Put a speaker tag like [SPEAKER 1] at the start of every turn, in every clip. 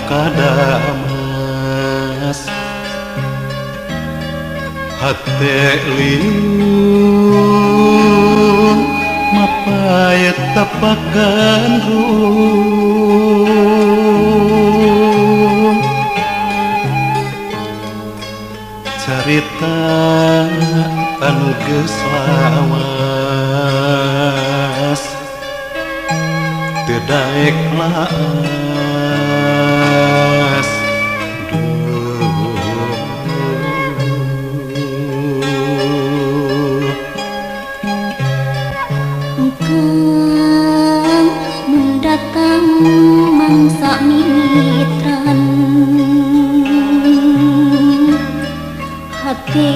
[SPEAKER 1] ka Damas hate liung mapay tapak gandrung carita anu geus lawas teu daek laas.
[SPEAKER 2] Engkang mun datang mangsa mitran hate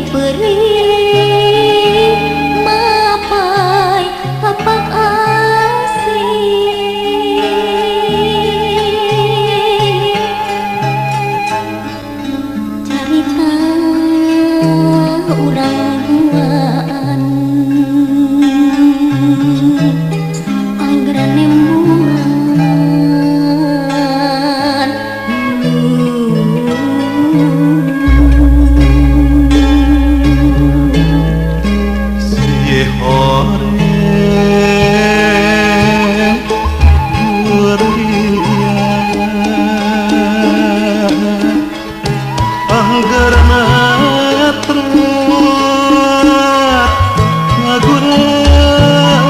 [SPEAKER 2] perih mapai tapak asih carita urang duaan angger nembungan.
[SPEAKER 1] Si horeng durian angger natrat ngagurat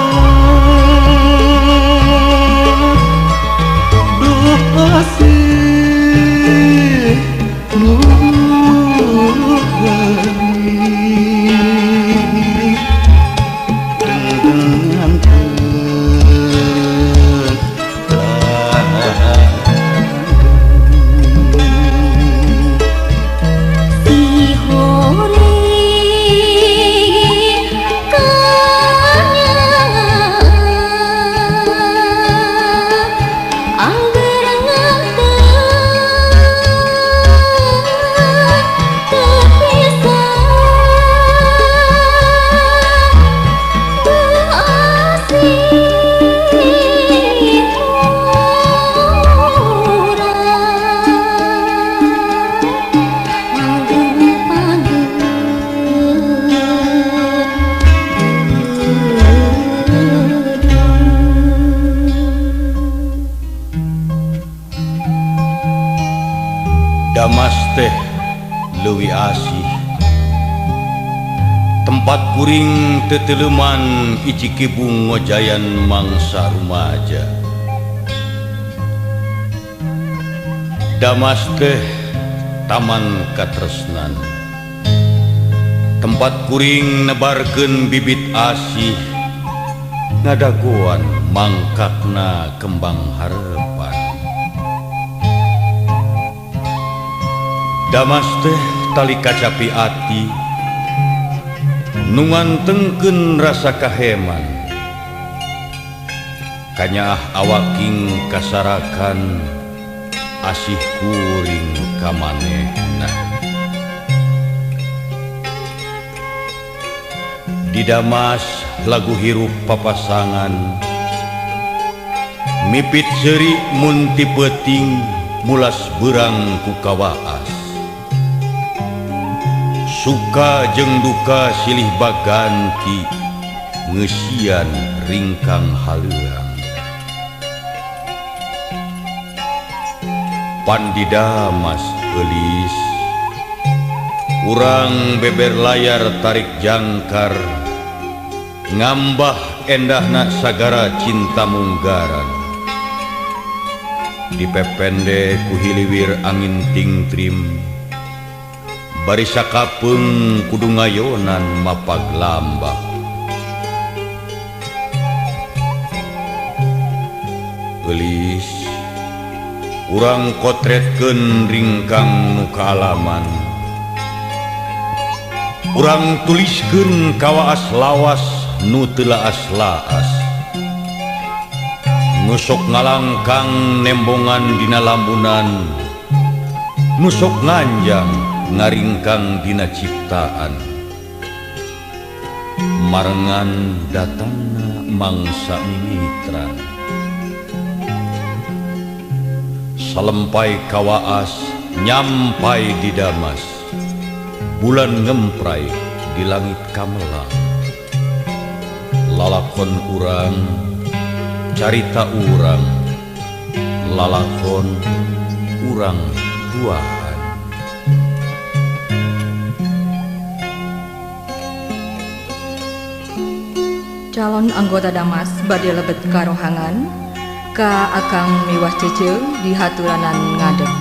[SPEAKER 1] duh asih nu geuning dengan
[SPEAKER 2] Si horeng kanya angger nganten teu bisa teu asih urang langgeng pageut.
[SPEAKER 3] Damas teh leuwih asih tempat kuring teteleuman Icikibung ngojayan mangsa rumaja. Damas teh taman katresnan tempat kuring nebarkeun bibit asih ngadagoan mangkakna kembang harepan. Damas teh tali kacapi ati nu ngantengkeun rasa kaheman kanyaah awaking kasarakan asih kuring ka manehna. Di Damas lagu hirup papasangan mipit seuri mun ti peuting mulas beurang ku kawaas suka jeung duka silih baganti ngeusian ringkang haleuang. Pan di Damas eulis urang beber layar tarik jangkar ngambah endahna sagara cinta munggaran dipepende ku hiliwir angin tingtrim bari sakapeung kudu ngayonan mapag lambah. Eulis urang kotretkeun ringkang nu kaalaman urang tuliskeun kawaas lawas nu teu laas-laas nu sok ngalangkang nembongan dina lambunan nu sok nganjang ngaringkang dina ciptaan marengan datangna mangsa mimitran. Salempai kawaas nyampai di Damas, bulan ngemprai di langit kamelang. Lalakon urang, carita urang, lalakon urang duaan.
[SPEAKER 4] Calon anggota Damas bade lebet karohangan ka Akang miwah Cece di haturanan ngadeg.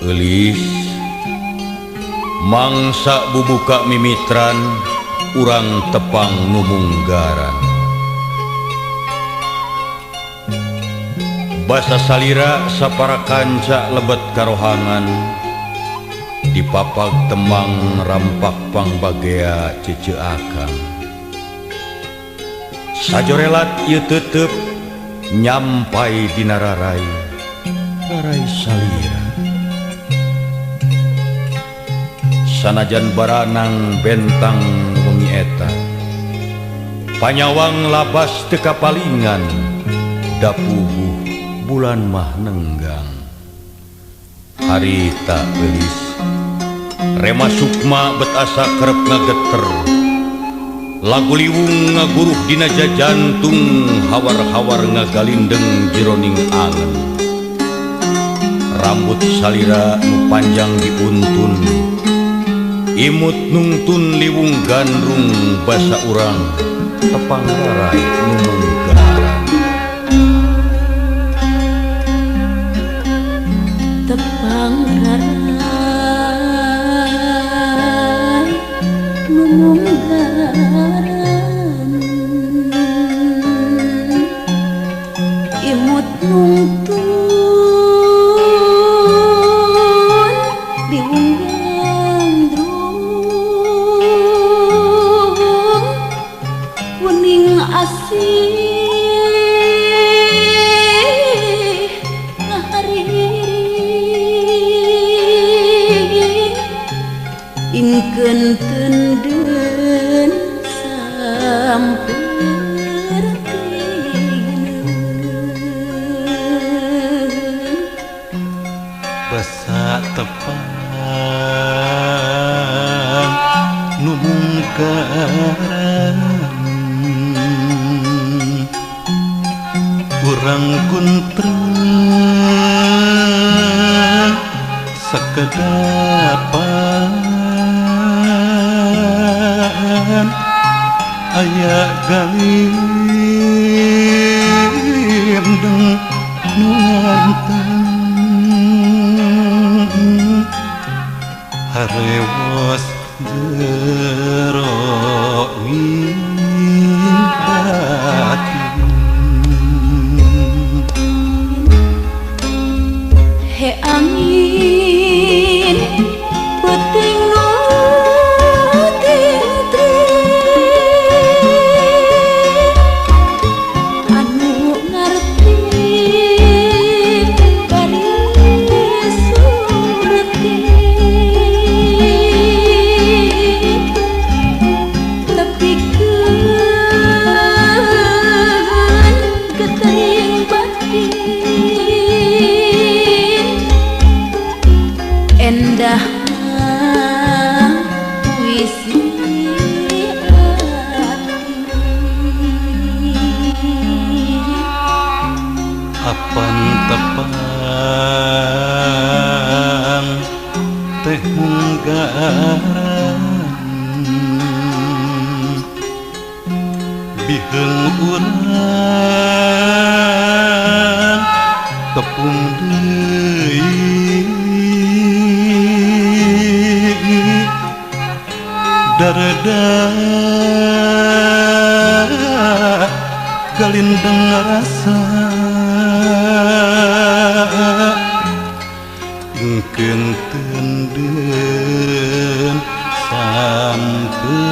[SPEAKER 3] Eulis mangsa bubuka mimitran urang tepang numunggaran. Basa salira sapara kanca lebet karohangan, dipapag temang rampak pangbagea cece akang. Sajorelat ieu tetep nyampai dina rarai, rarai salira. Sanajan baranang bentang wengi eta, panyawang labas teu kapalingan, dapuguh bulan mah nenggang. Harita Eulis rema sukma bet asa kerep ngageter, lagu liwung ngaguruh dina jajantung, hawar-hawar ngagalindeng jeroning angen. Rambut salira nu panjang diuntun, imut nungtun liwung gandrung, basa urang tepang rarai numunggaran.
[SPEAKER 2] Tepang rarai numunggaran, imut nungtun liwung asih ngahariring ingkeun teunden sampertikeun.
[SPEAKER 1] Basa tepang numunggaran, Urang guntreng sakedapan aya galindeng nu nganteng harewos jero batin.
[SPEAKER 2] He angin peuting nu tingtring anu ngarti bari surti tepikeun getering batin endah puisi ati.
[SPEAKER 1] Apan tepang teh munggaran biheung urang tepung deui darada galindeng rasa ingkeun teunden samper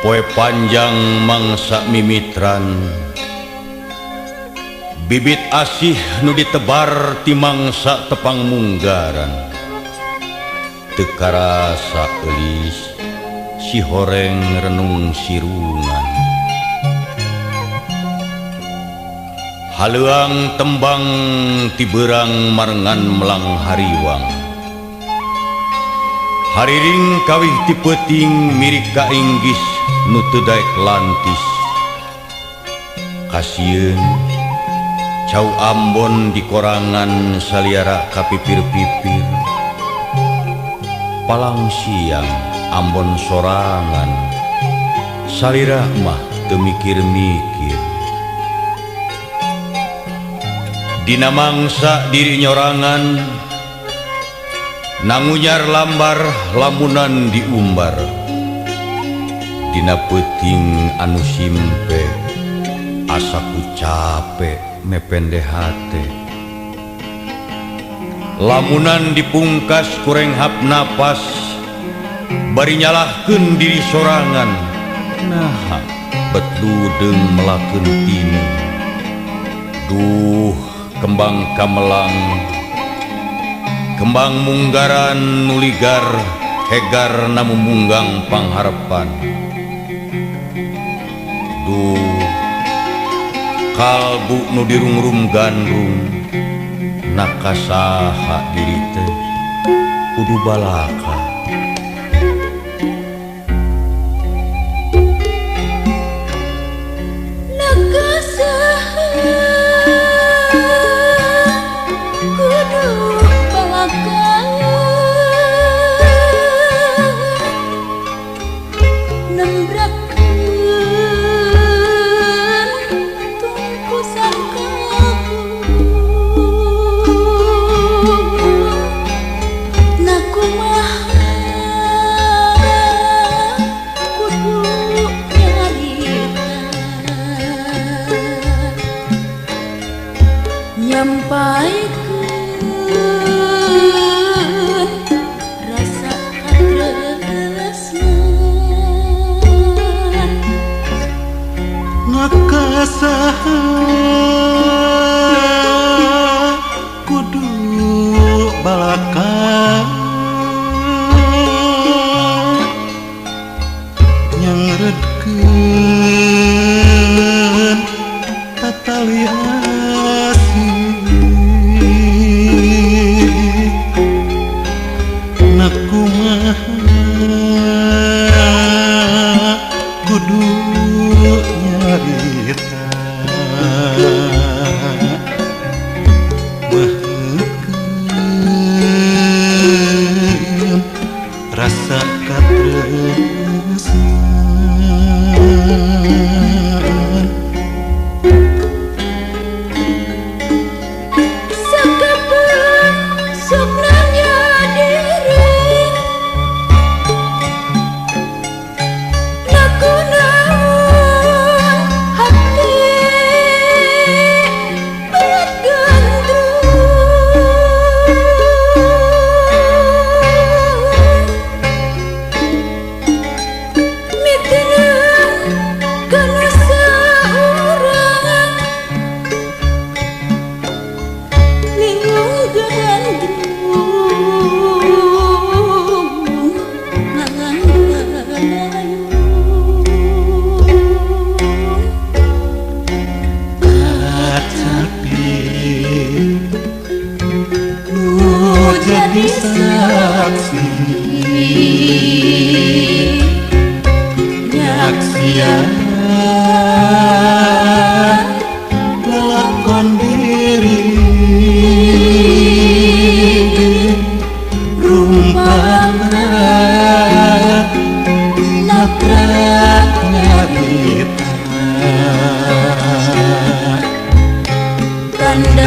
[SPEAKER 3] Poe panjang mangsa mimitran bibit asih nu ditebar ti mangsa tepang munggaran teu karasa eulis si horeng renung sirungan haleuang tembang ti beurang marengan melang hariwang hariring kawih ti peuting mirik ka inggis nu teu daek lantis kasieun cau Ambon di korangan saliara ka pipir-pipir palang siang Ambon sorangan salira mah teu mikir-mikir dina mangsa diri nyorangan nangunyar lambar lamunan diumbar dina peuting anu simpe asa ku cape mepende hate lamunan dipungkas kurenghap napas bari nyalahkeun diri sorangan naha bet ludeung melakeun tinu duh kembang kamelang kembang munggaran nuligar hegar namu munggang pangharepan duh kalbu nu dirungrum gandrung nakasaha diri teh kudu balaka.
[SPEAKER 2] Nakasaha kudu balaka nembrakeun tungkusan kalbu nakumaha kudu nyarita nyampaikeun rasa katresnan
[SPEAKER 1] nakasaha kudu balaka nyangredkeun tatali asih nakumaha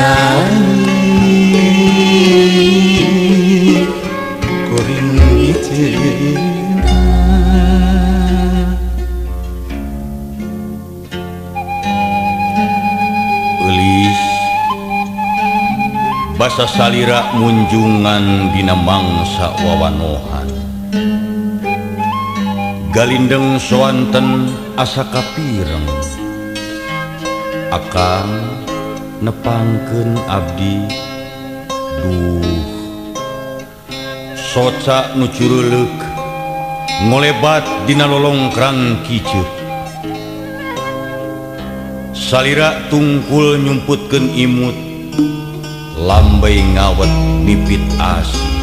[SPEAKER 1] Nyanyi kuring cinta.
[SPEAKER 3] Eulis basa salira munjungan dina mangsa wawanohan. Galindeng soanten asa kapireng. Akang nepangkeun abdi duh soca nu curuleuk ngolebat dina lolongkrang kiceup. Salira tungkul nyumputkeun imut lambey ngawet mipit asih.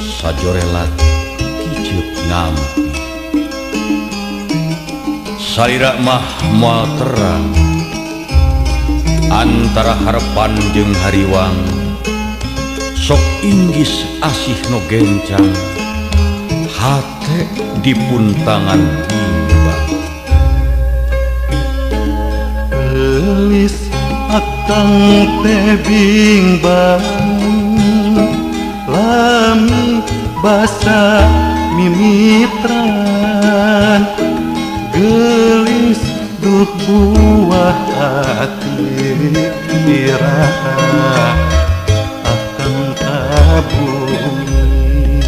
[SPEAKER 3] Sajorelat kiceup ngampi. Salira mah moal terang antara harepan jeung hariwang. Sok inggis asih nu gencang hate dipuntangan bimbang.
[SPEAKER 1] Eulis akang teh bimbang lami basa mimitran. Geulis duh buah hati iraha akang kabumi.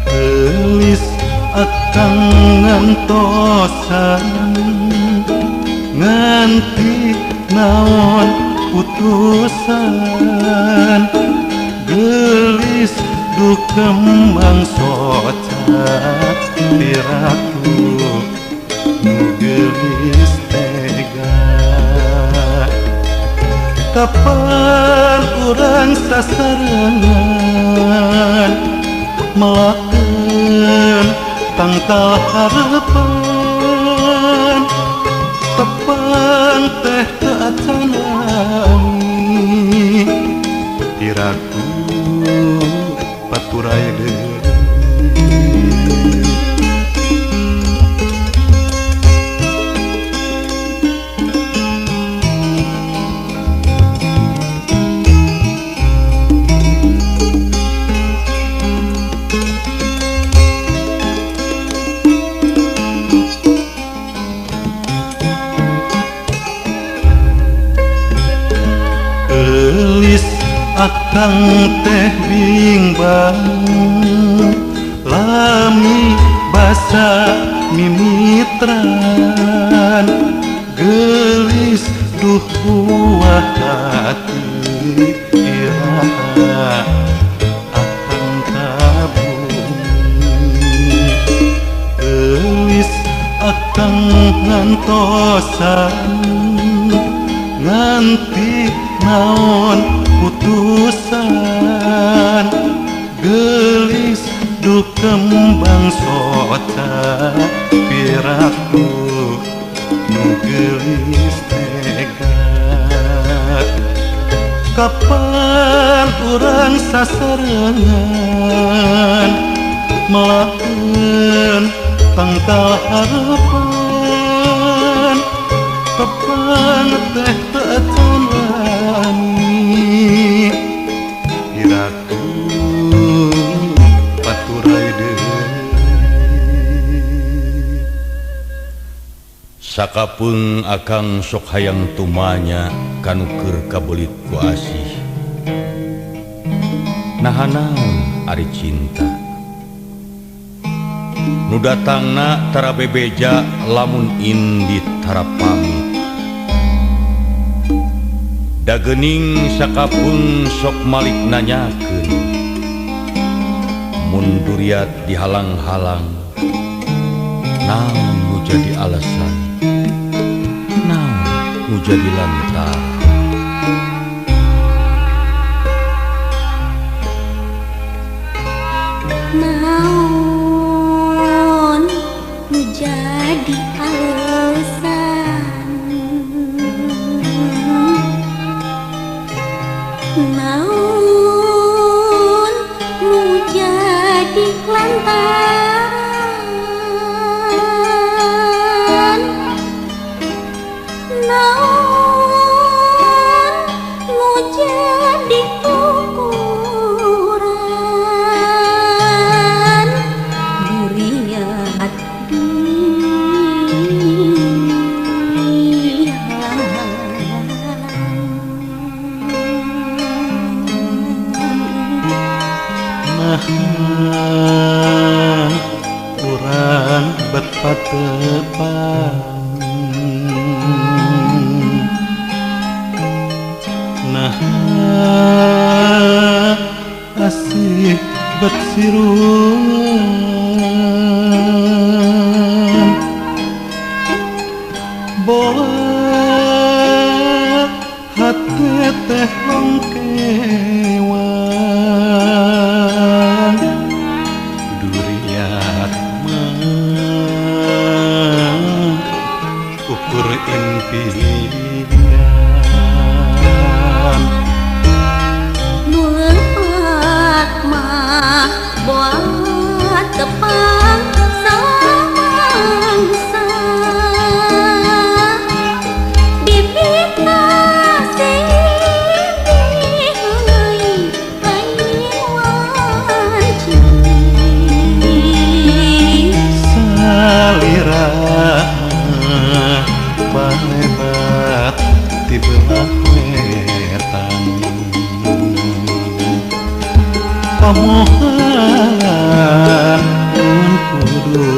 [SPEAKER 1] Geulis akang ngantosan nganti naon putusan. Geulis duh kembang soca piraku nu geulis tega. Kapan urang sasarengan melakeun tangtal harepan. Tepang teh teu acan wani piraku paturay deui. Eulis akang teh bimbang lami basa mimitran. Geulis duh buah hati iraha akang kabumi. Eulis akang ngantosan nganti naon putusan. Geulis duh kembang soca piraku nu geulis tega. Kapan urang sasarengan melakeun tangtal harepan. Tepang teh teu acan wani piraku paturay deui.
[SPEAKER 3] Sakapeung akang sok hayang tumanya kanu keur kabelit ku asih. Naha naon ari cinta nu datangna tara bebeja lamun indit tara pamit. Dagening sakapeung sok malik nanyakeun mun duriat dihalang-halang. Naon nu jadi alasan, naon nu jadi lantaran.
[SPEAKER 2] Naon nu jadi alasan, naon nu jadi lantaran, naon
[SPEAKER 1] bet siruan bola hate teh longkewan duriat mah ukur impian
[SPEAKER 2] nu leupat mah buat tepang samangsa dipitnah sing heuleuy lain wanci
[SPEAKER 1] salira mah palebat ti belah wetan pamohan mun kudu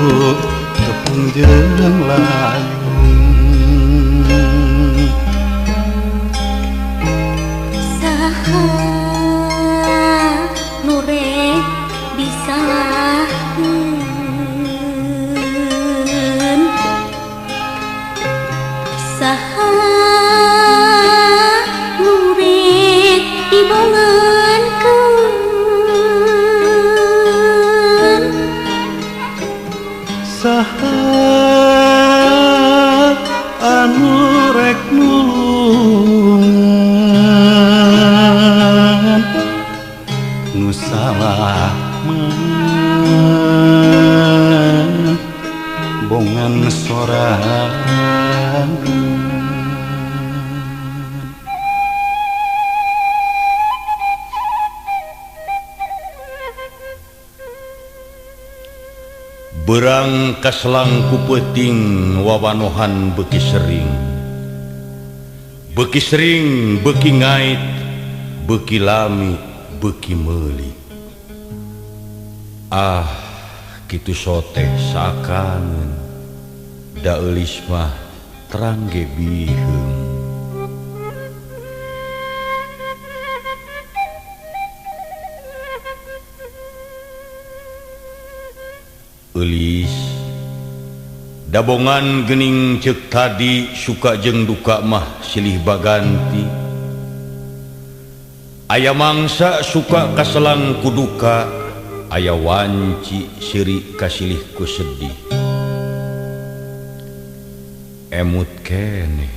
[SPEAKER 1] tepung jeung layung
[SPEAKER 2] saha nu rek disalahkeun saha nu rek dibongankeun
[SPEAKER 1] saha anu rek nulungan nu salah mah bongan sorangan.
[SPEAKER 3] Berang kaselang ku peuting wawanohan beuki sering beuki sering beuki ngait beuki lami beuki meuli ah kitu soteh sakangeun da eulis mah terang ge biheung. Eulis dabongan geuning ceuk tadi suka jeung duka mah silih baganti aya mangsa suka kaselang ku duka aya wanci seuri kasilih ku sedih emut keneh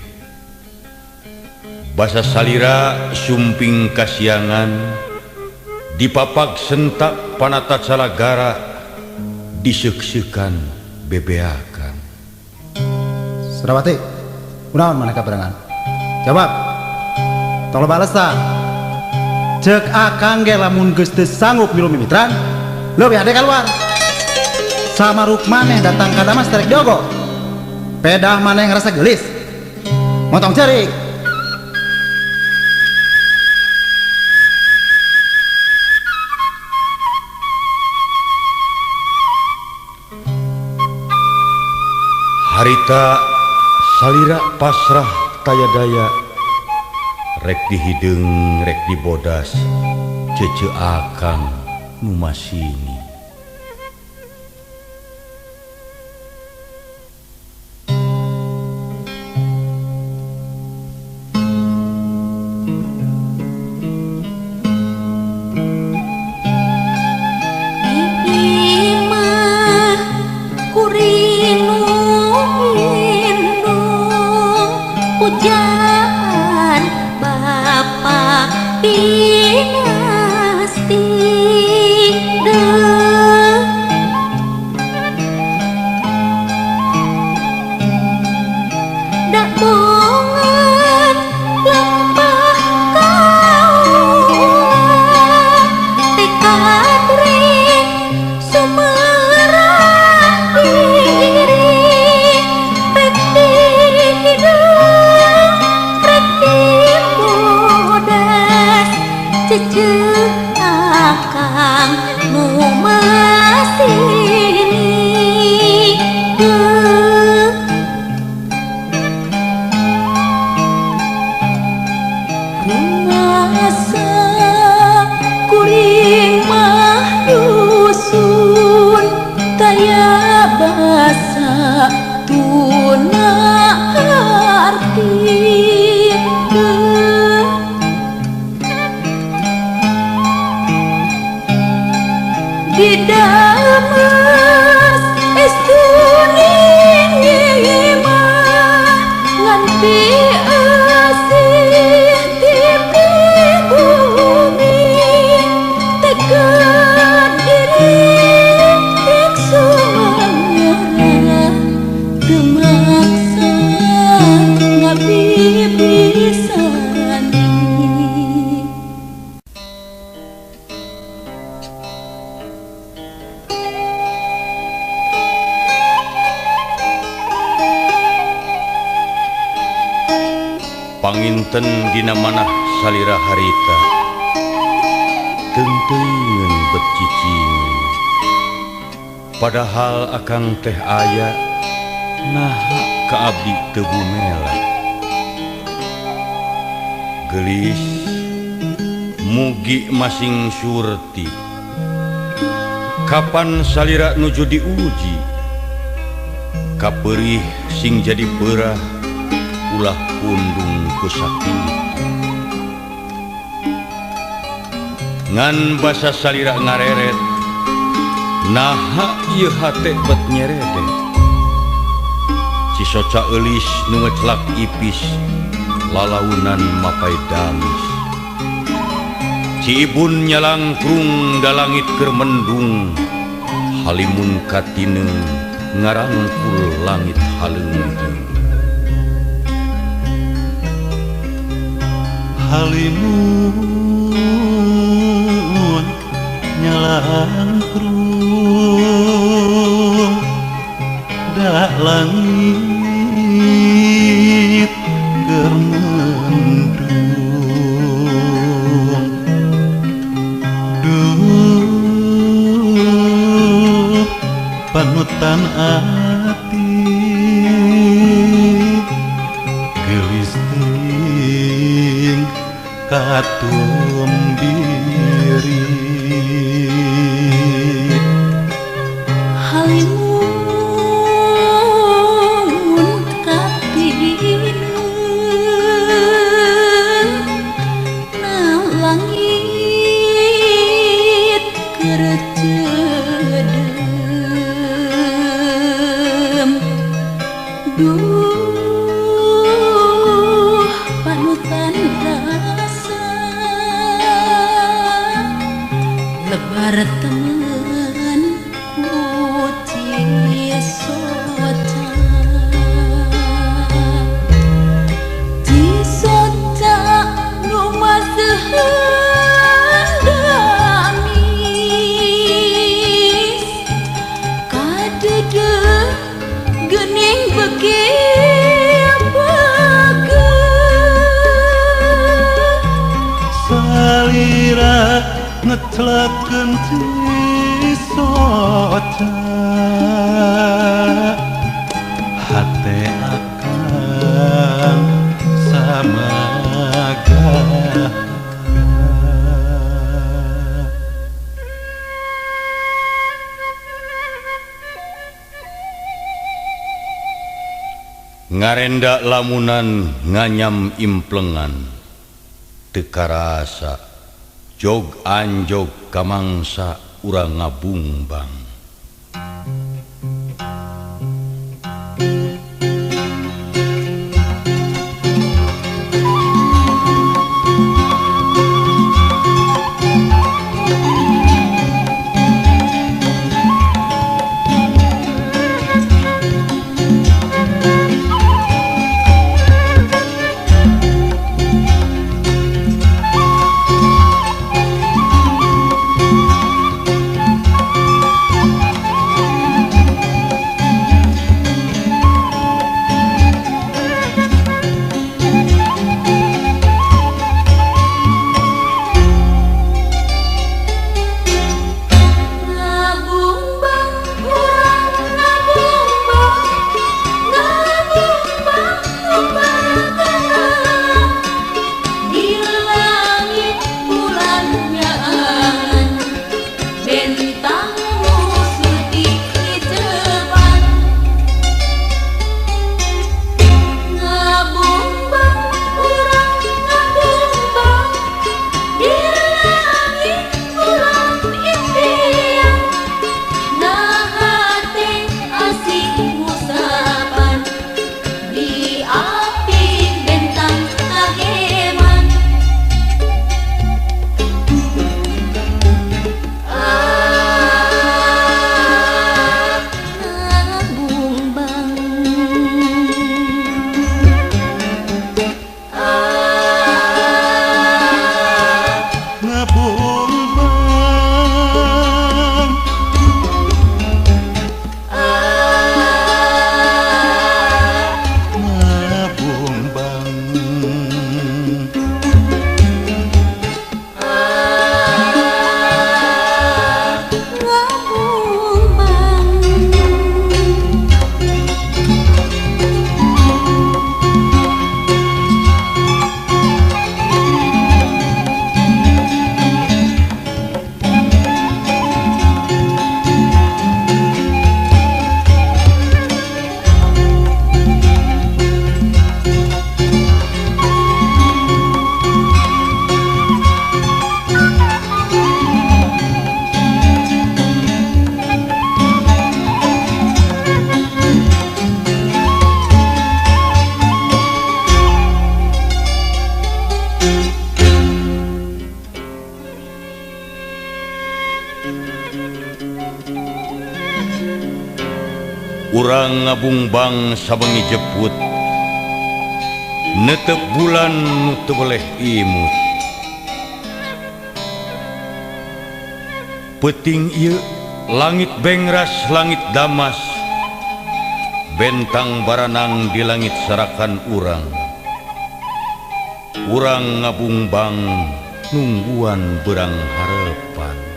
[SPEAKER 3] basa salira sumping kasiangan dipapak sentak panata calagara diseuk-seukan bebeakan.
[SPEAKER 5] Surawati, kunaon maneh kaberangan? Jawab. Tong loba alasan. Ceuk akang ge lamun geus teu sanggup milu mimitran, leuwih hade kaluar. Samaruk maneh datang ka Damas terek diogo. Pedah maneh ngarasa geulis. Montong ceurik.
[SPEAKER 3] Harita salira pasrah taya daya rek dihideung rek dibodas cece akang nu masini.
[SPEAKER 2] Hujan Bapak Pinasti deuh dak bongan lempah kaula tekad rek sumerah diri rek dihideung rek dibodas cece. Abdi asih ti pribumi tekad diri rek sumangga teu maksa ngabibisani.
[SPEAKER 3] Panginten dina manah salira harita teungteungeun bet cicingeun, padahal akang teh aya naha ka abdi teu bumela. Geulis mugi masing surti, kapan salira nuju diuji, kapeurih sing jadi peurah ulah pundung ku sakitu. Ngan basa salira ngareret, naha ieu hate bet nyeredet. Cisoca eulis nu ngecelak ipis, lalaunan mapai damis. Ciibun nyalangkrung da langit keur mendung, halimun katineung ngarangkul langit haleungdeung.
[SPEAKER 1] Halimun nyalangkrung da langit keur mendung. Duh panutan ati geulis teuing katumbiri.
[SPEAKER 2] Halimun katineun na langit keur ceudeum. Duh panutan rasa lebar temen ku Cisoca. Cisoca nu maseuheun gamis, kadeudeung geuning beuki bageut.
[SPEAKER 1] Salira ngecelakeun Cisoca, hate akang samaga.
[SPEAKER 3] Ngarenda lamunan nganyam implengan, teu karasa jog anjog kamangsa urang ngabungbang. Urang ngabungbang sabengi jeput, netep bulan nu teu beleh imut. Peuting ieu langit bengras langit damas, bentang baranang di langit sarakan urang. Urang ngabungbang nungguan berang harepan.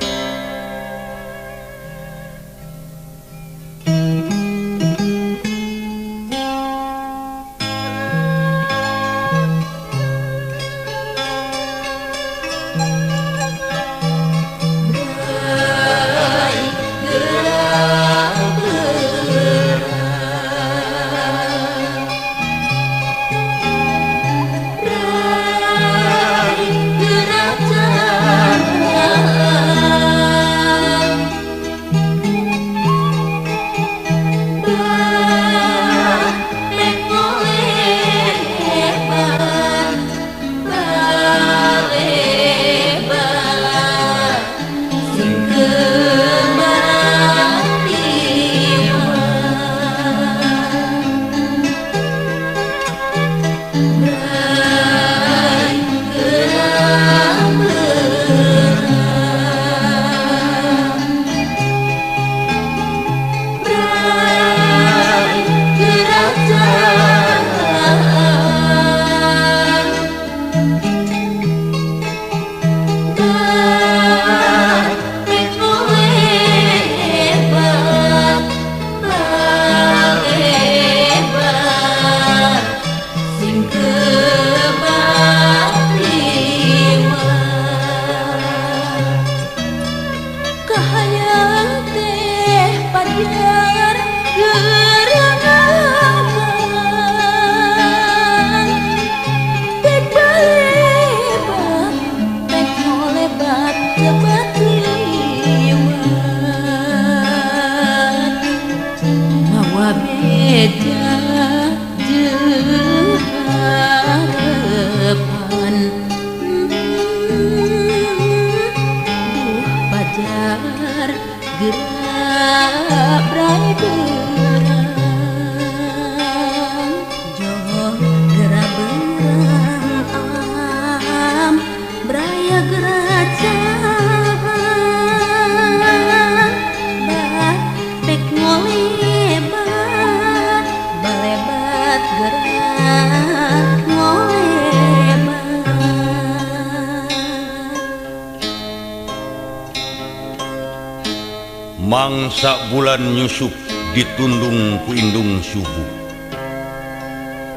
[SPEAKER 3] Mangsa bulan nyusup ditundung ku indung subuh,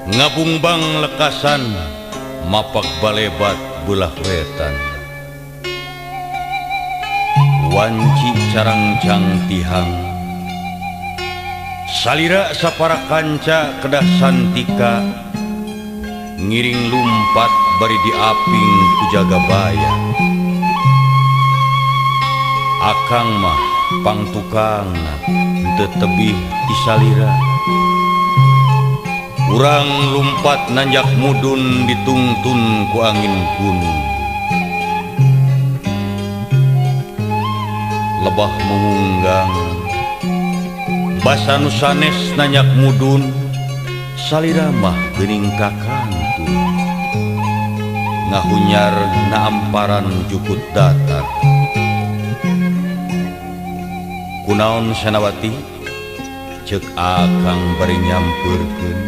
[SPEAKER 3] ngabungbang lekasan mapak balebat belah wetan. Wanci carangcang tihang, salira sapara kanca kedah santika, ngiring lumpat bari diaping ku jaga baya. Akang mah pangtukangna teu tebih ti salira. Urang lumpat nanjak mudun ditungtun ku angin gunung. Lebah mengunggang basa nu sanes nanjak mudun, salira mah geuning kakantu. Ngahunyar na amparan jukut datar. Kunaon Senawati? Ceuk akang bari nyampeurkeun.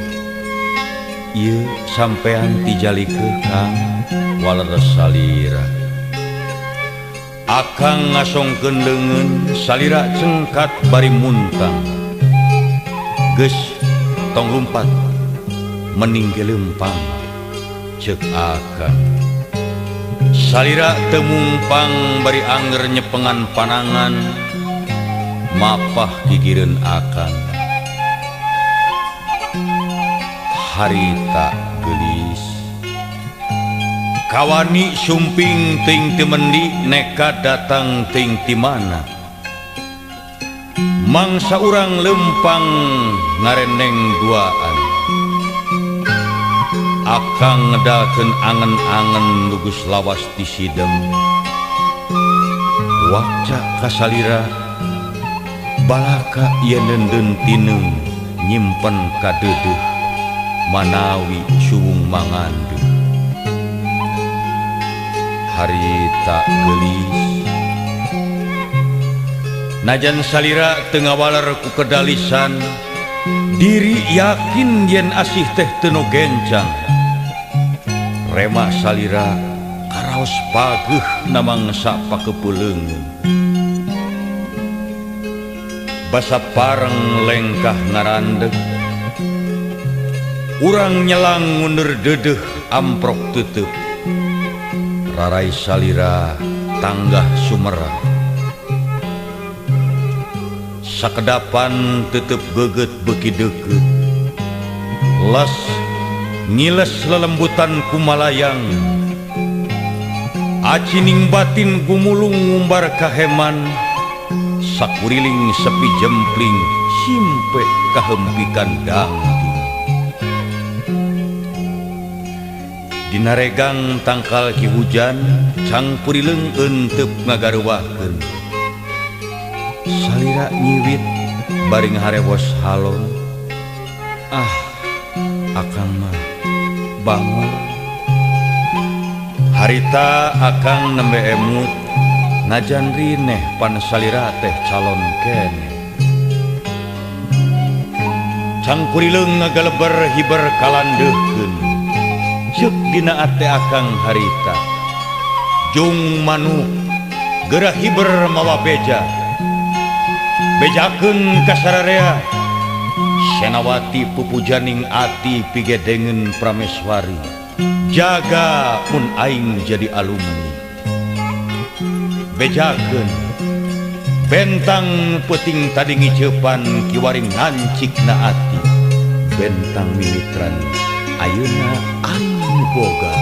[SPEAKER 3] Ieu sampean tijalikeun Kang waler salira. Akang ngasongkeun leungeun, salira cengkat bari muntang. Geus tong lumpat, mending ge leumpang, ceuk akang. Salira teu mungpang bari anger nyepengan panangan, mapah gigireun akang. Harita geulis kawani sumping ting ti mendi, nekat datang ting ti mana. Mangsa urang lempang ngareneng duaan. Akang ngedalkeun angen-angen nu geus lawas ti sidem. Waca kasalira Balaka ieu neundeun tineung nyimpen kadeudeuh manawi suwung mangandeuh. Harita geulis najan salira teu ngawaler ku kedalisan, diri yakin yen asih teh teu nu gencang. Rema salira karaos pageuh namangsa pakepeuleungeun. Basa pareng lengkah ngarandeg, urang nyelang ngundur deudeuh amprok teuteub. Rarai salira tanggah sumerah, sakedapan tetep geget beuki deukeut. Les ngiles lelembutan kumalayang, acining batin gumulung ngumbar kaheman. Sakuriling sepi jempling simpe kahempikan dangding. Dina regang tangkal ki hujan, cangkurileung eenteup ngagareuwahkeun. Salira nyiwit bari ngaharewos halon. Ah, akang mah bangor. Harita akang nembe emut, najan rineh pan salira teh calon keneh. Cangkurileung ngagaleber hiber kalandeuhkeun. Ceuk dina ate akang harita, jung manuk geura hiber mawa beja. Bejakeun ka sararea, Senawati pupujaning ati pigedengeun prameswari. Jaga mun aing jadi alumni. Bejakeun bentang peuting tadi ngiceupan kiwaring nancik na ati. Bentang mimitran ayeuna aing boga.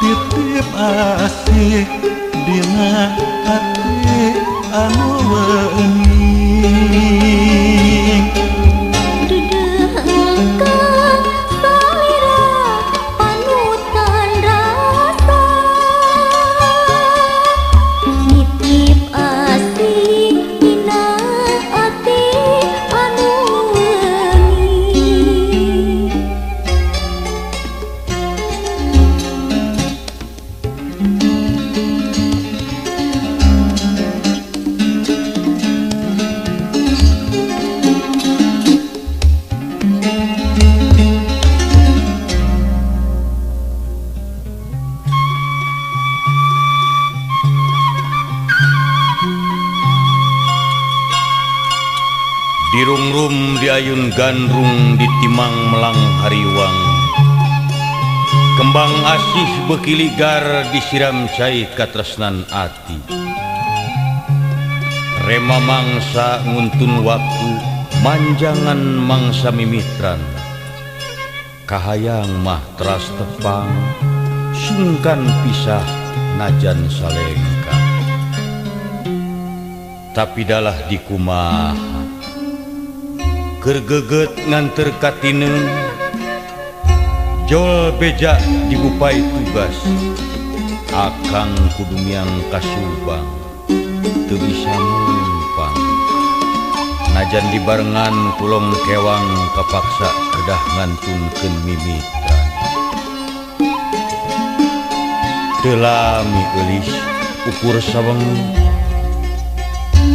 [SPEAKER 1] Titip asih dina hati anu wening.
[SPEAKER 2] Dedengkang salira panutan rasa, nitip asih dina hati anu wening.
[SPEAKER 3] Dirungrum diayun gandrung ditimang melang hariwang. Kembang asih beuki ligar disiram cai katresnan ati. Rema mangsa nguntun waktu manjangan mangsa mimitran. Kahayang mah teras tepang sungkan pisah najan salengka. Tapi dalah dikumaha keur geget nganter katineun, jol beja dibupai tugas. Akang kudu miang ka Subang teu bisa numpang. Najan dibarengan kulong kewang kapaksa kedah ngantunkeun mimitan. Teu lami eulis ukur sawengi,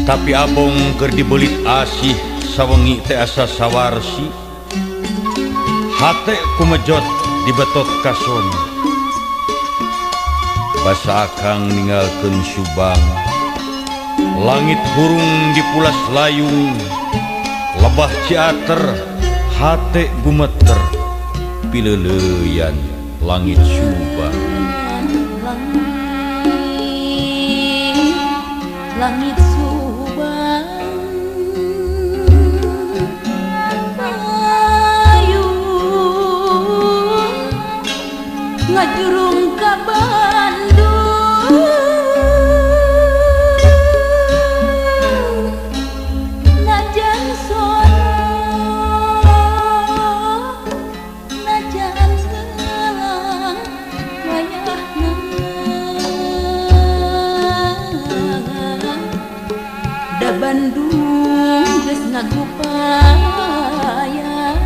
[SPEAKER 3] tapi abong keur dibelit asih sawengi teh asa sawarsi. Hate kumejot dibetot kasona. Basa akang ninggalkeun Subang, langit hurung dipulas layung, lebah ciater hate gumeter pileuleuyan langit Subang.
[SPEAKER 2] Langit Subang ayu ngajurung ka Bandung, najan sono najan selang wayahna. Da Bandung geus ngagupayan.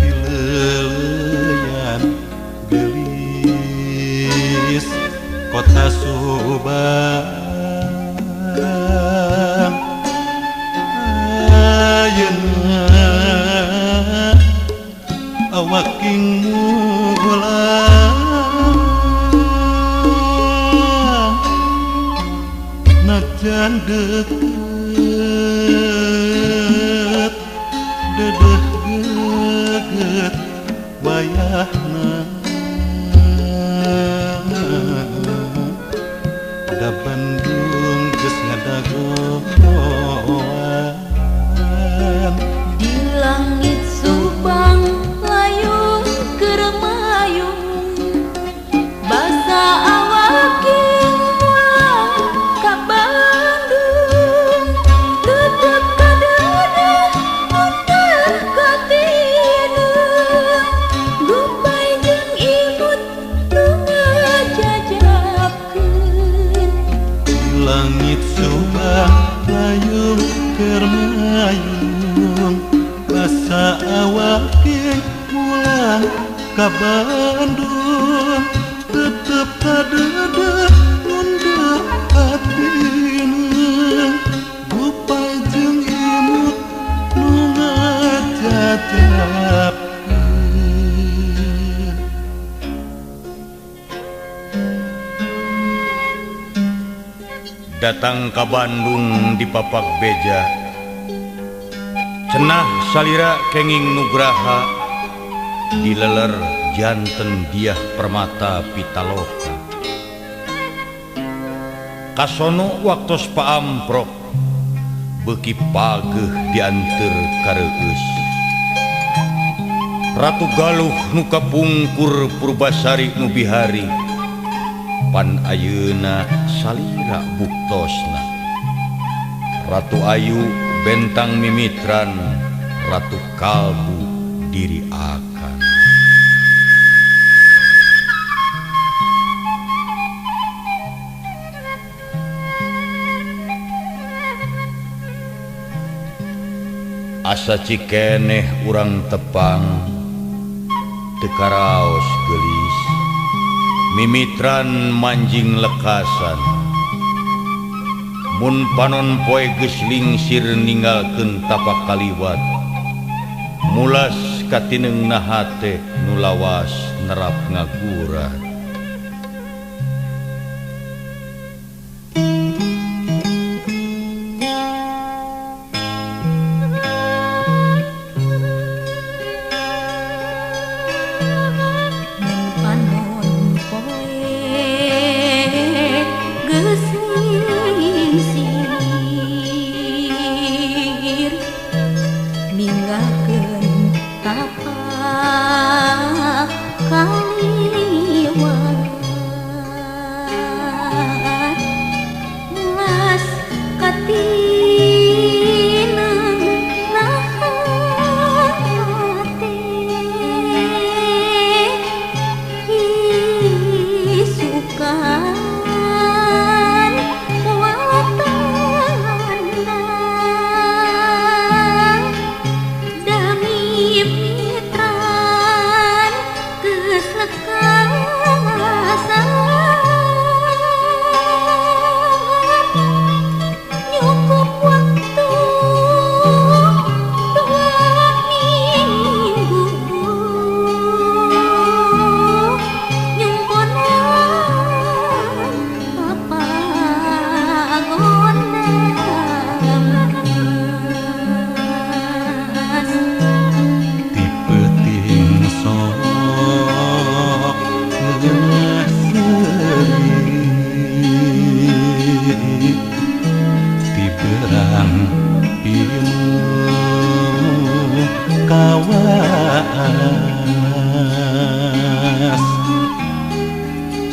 [SPEAKER 1] Pileuleyan geulis kota Subang, ayeuna awaking mulang najan deukeut dedeh geget wayahna. Da Bandung geus ngadagoan.
[SPEAKER 2] Di langit Subang layung keur mayung, basa awaking mulang ka Bandung, tetep kadeudeung mundur katineung, gupai jeung imut nu ngajajabkeun.
[SPEAKER 1] Di langit Subang layung keur mayung, basa awaking mulang ka Bandung, tetep kadeudeung mundur hatineung, gupai jeung imut nu ngajajabkeun.
[SPEAKER 3] Datang ka Bandung di papak beja, cenah salira kenging nugraha, dileler janten diah permata pitaloka. Kasono waktos paamprok beuki pageuh dianteur kareueus. Ratu Galuh nu kapungkur Purbasari nu bihari, pan ayeuna salira buktosna. Ratu Ayu bentang mimitran, Ratu Kalbu diri akan. Asa cikeneh urang tepang teu karaos geulis, mimitran manjing lekasan. Mun panon poe geus lingsir ninggalkeun tapak kaliwat, mulas katinengna hate nu lawas nerap ngagurat.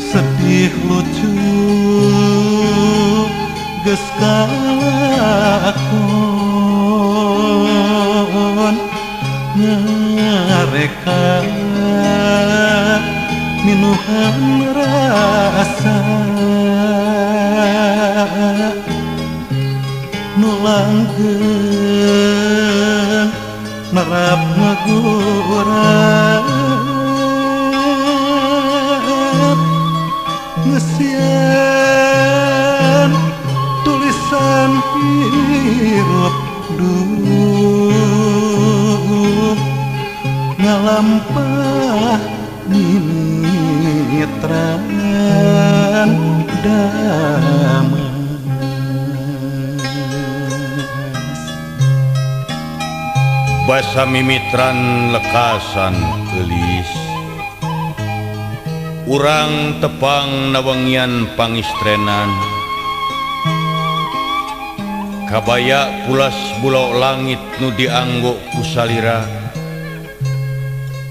[SPEAKER 1] Sedih lucu geus kalakon ngareka minuhan rasa nu langgeng nerap ngagurat ngesian tulisan hirup duh ngalampah mimitran damas.
[SPEAKER 3] Basa mimitran lekasan geulis, urang tepang nawengian pangistrenan. Kabaya pulas bulau langit nu dianggo ku salira,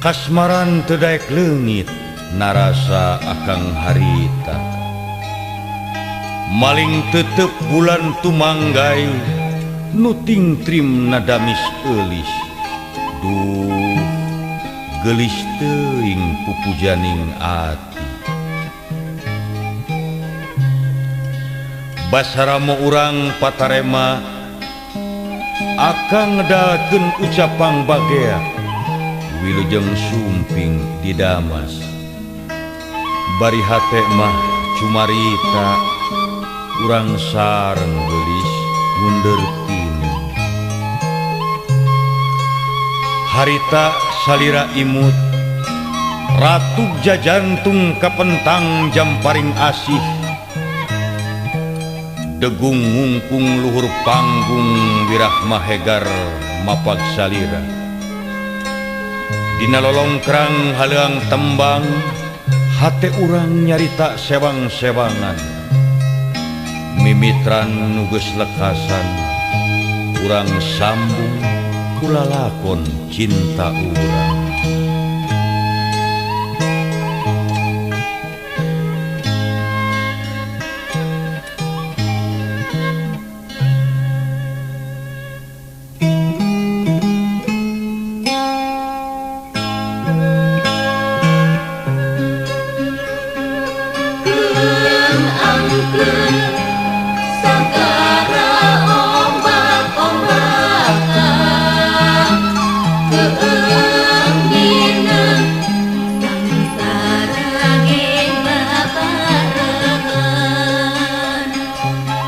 [SPEAKER 3] kasmaran teu daek leungit narasa akang harita. Maling tetep bulan tumanggai nu tingtrim nadamis eulis. Duh geulis teuing pupujaning ati. Basaramo urang patarema akang ngedalkeun ucapang bagea wilujeng sumping di Damas. Bari hate mah cumarita urang sareng geulis mundur tini. Harita salira imut ratug jajantung kapentang jamparing asih. Degung ngungkung luhur panggung wirah mahegar mapag salira. Dina lolongkrang haleuang tembang hate urang nyarita sewang-sewangan. Mimitran nu geus lekasan urang sambung kulalakon cinta urang.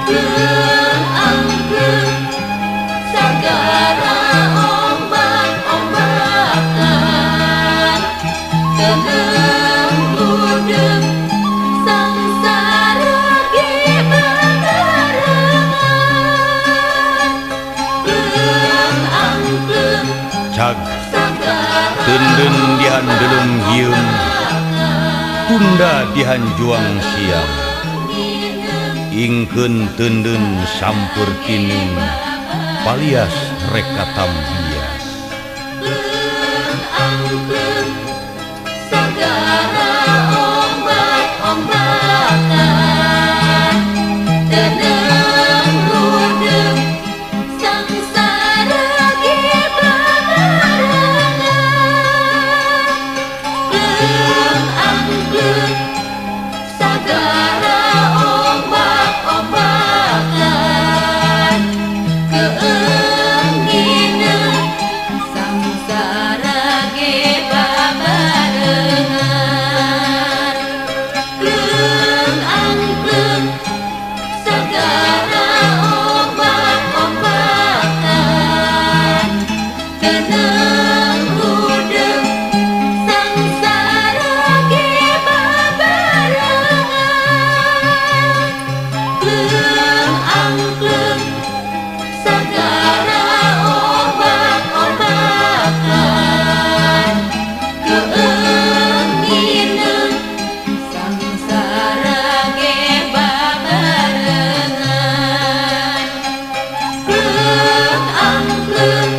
[SPEAKER 2] Good.
[SPEAKER 3] cacag Teunden dihandeleng hieum tunda dihanjuang siang ingkeun teunden sampeur tineung palias reka tambias.
[SPEAKER 2] Sagara ombak-ombakan tenang rudeng sangsara ge babarengan Pleung angklung sagara ombak-ombakan keung ngineung sangsara ge babarengan Pleung angklung sagara ombak-ombakan tenang rudeng sangsara ge babarengan Pleung angklung sagara ombak-ombakan keung ngineung sangsara ge babarengan Pleung angklung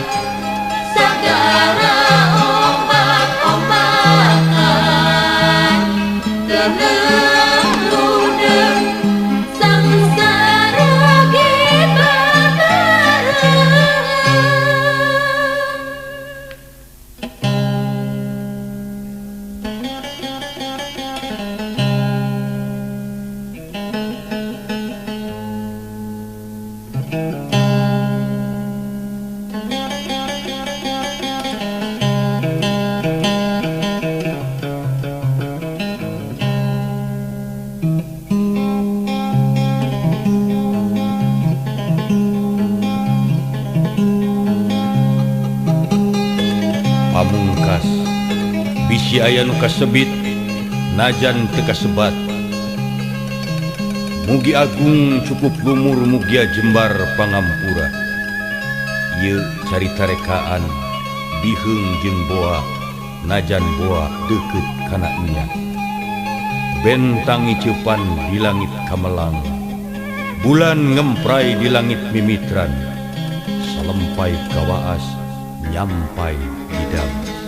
[SPEAKER 2] sagara ombak-ombakan tenang rudeng sangsara ge babarengan.
[SPEAKER 3] Pamungkas bisi aya nu kasebit najan teu kasebat mugi agung cukup lumur mugia jembar pangampura. Ieu carita rekaan biheung jeung boa najan boa deukeut kana nya bentang ngiceupan di langit kamelang bulan ngempray di langit mimitran salempai kawaas nyampai di dalam.